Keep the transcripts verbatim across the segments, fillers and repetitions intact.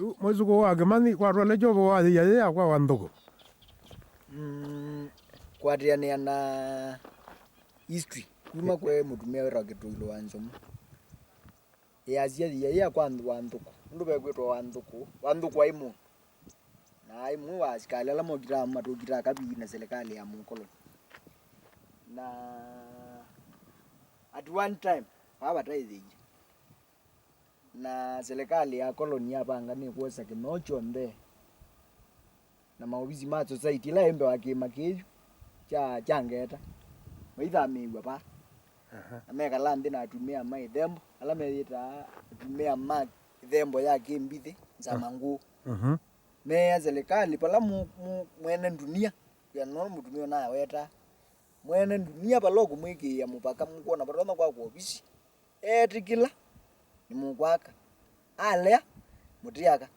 Mwĩsũkũũ wa Kĩmanyi kwatwale kyovo wathĩia yĩĩ yakwa wa nthũkũ. Mm, kũatĩanĩa na history, kuma kwĩ mũtumĩa wĩtawa Kĩtũilo wa Nzomu. Ĩasya thĩia yĩĩ yakwa wa nthũkũ, ũndũ vekwĩtwa wa nthũkũ, wa nthũkũ aĩ mũndũ. Na aĩ mũĩ wa asikalĩ ala mokita matũkitaa kabii na silikalĩ ya mũkoloni. Na at one time, vaa vataĩ thĩia. Na silikalĩ ya koloni yapanga nĩ kwosa kĩnoo kyonthe na maovisi ma society ila ĩ mbee wa kĩĩma kĩĩ kya, kya Ngeta, maithamĩĩw'a vaa. Aha. Na mekala nthĩ na atumĩa ma ĩthembo, ala meyĩtaa atumĩa ma ĩthembo ya kĩmbithĩ, nzama ngũũ. Mhm. Meea silikalĩ, vala mu-, mu-, mwene ndunia, wĩa no mũtumĩa ũnawetaa, mwene ndunia vala ũkũmwĩkĩĩa mũvaka, mũkwona vatonya kwakwa ovisi, eetĩkĩla, nĩmũkwaka. Alea, mũtiaka.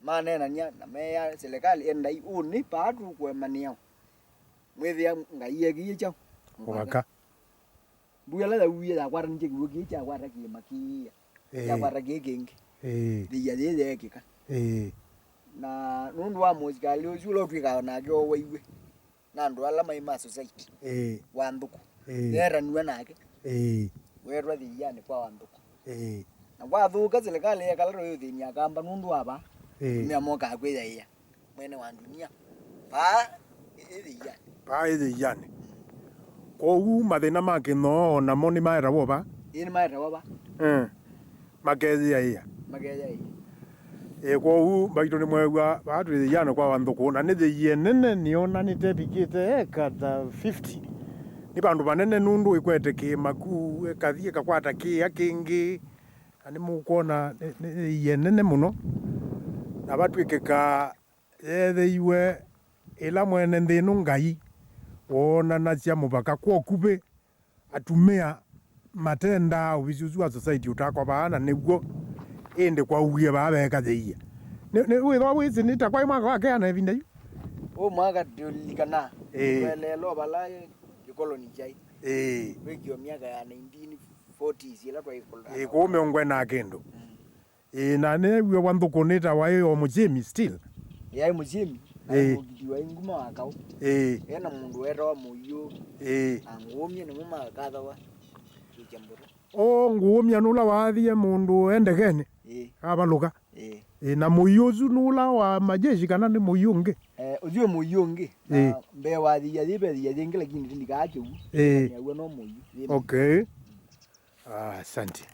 Maneenany'a na meea silikalĩ, endai ũnĩ vaa tũkũemanĩao. Mwĩthĩa Ngai ekĩie kyaũ? Mũvaka. Mũvaka. Mbua ĩla yauie yakwatanĩtye kĩw'ũ kĩĩ kyakwata kĩĩma kĩĩa. Ĩĩ. Kyakwata kĩĩ kĩngĩ. Ĩĩ. Thĩia yĩĩ yeekĩka. Ĩĩ. Na nũndũ wa mũsikalĩ ũsu ũla ũtw'ĩkaa nake owaiw'e na andũ ala maĩ ma society. Ĩĩ. Wa nthũkũ. Ĩĩ. Yeetaniw'a nake. Ĩĩ. Weetwa thĩianĩ kwa wa nthũkũ. Ĩĩ. Na kwathũka, silikalĩ yekala toyũthĩny'a Akamba nũndũ wa vaa. Ĩĩ. Atumĩa mokaa kwĩyaĩa mwene wa ndunia. Vaa ĩ thĩianĩ. Vaa ĩ thĩianĩ. Kwoou mathĩna ma kĩnoo o namo nĩmaetawa vaa? Ĩĩ, nĩmaetawa vaa. Eh. Makeyĩaĩa. Makeyĩaĩa. Ĩĩ, kwoou mbaitũ nĩmweew'a vaa twĩ thĩianĩ kwa wa nthũkũ, na nĩ thĩia ĩnene, nĩona nĩtevikĩte eka ta fifty. Nĩ vandũ vanene nũndũ ĩkwete kĩĩma ku, ĩkathi ĩkakwata kĩĩa kĩngĩ, na nĩmũkwona nĩ, nĩ, nĩ thĩia ĩnene mũno. Na vatw'ĩkĩka yeethĩiwe ĩla mwene nthĩ ĩno Ngai woonanasya mũvaka kw'o kuvĩ, atumĩa matendaa ovisi ũsu wa society ũtakwa vaa, na nĩw'o ĩndĩ kwauwie vaa veeka thĩia. Nĩ, nĩ, wĩthwa wĩsĩ nĩ ta kwaĩ mwaka wa keana ĩvinda yu? Ũũ mwaka ndiũlilikana. Ĩĩ. Tweleelwa vala kĩkoloni kyaĩ. Ĩĩ. Wĩkĩo myaka ya nineteen forties ĩla twaĩ kũla. Ĩĩ, kũu mĩongo ĩna na kĩndũ. Mm. Ĩĩ, na nĩw'e wa nthũkũ nĩtawa ĩ o Mũkyĩmi still? Ĩĩ, aĩ Mũkyĩmi, na ĩĩ, mũkiti wa inguma wa kaũ. Ĩĩ. E na mũndũ wetawa Mũiũ. Ĩĩ. Na Ngũũmya nĩmo makathawa kĩkya mbũtũ. O Ngũũmya nũla waathie mũndũ e ndekenĩ? Ĩĩ. Avalũka? Ĩĩ. Ĩĩ, na Mũiũ ũsu nũla wa majeshi kana nĩ Mũiũ ũngĩ? Eh, ũsu wĩ Mũiũ ũngĩ. Ĩĩ. Na mbee wa thia yĩ ve thia yĩngĩ, lakini ndilikaa kĩu. Ĩĩ. Nĩaw'a no Mũiũ. Yĩ Mũiũ. Okay. Ah, asante.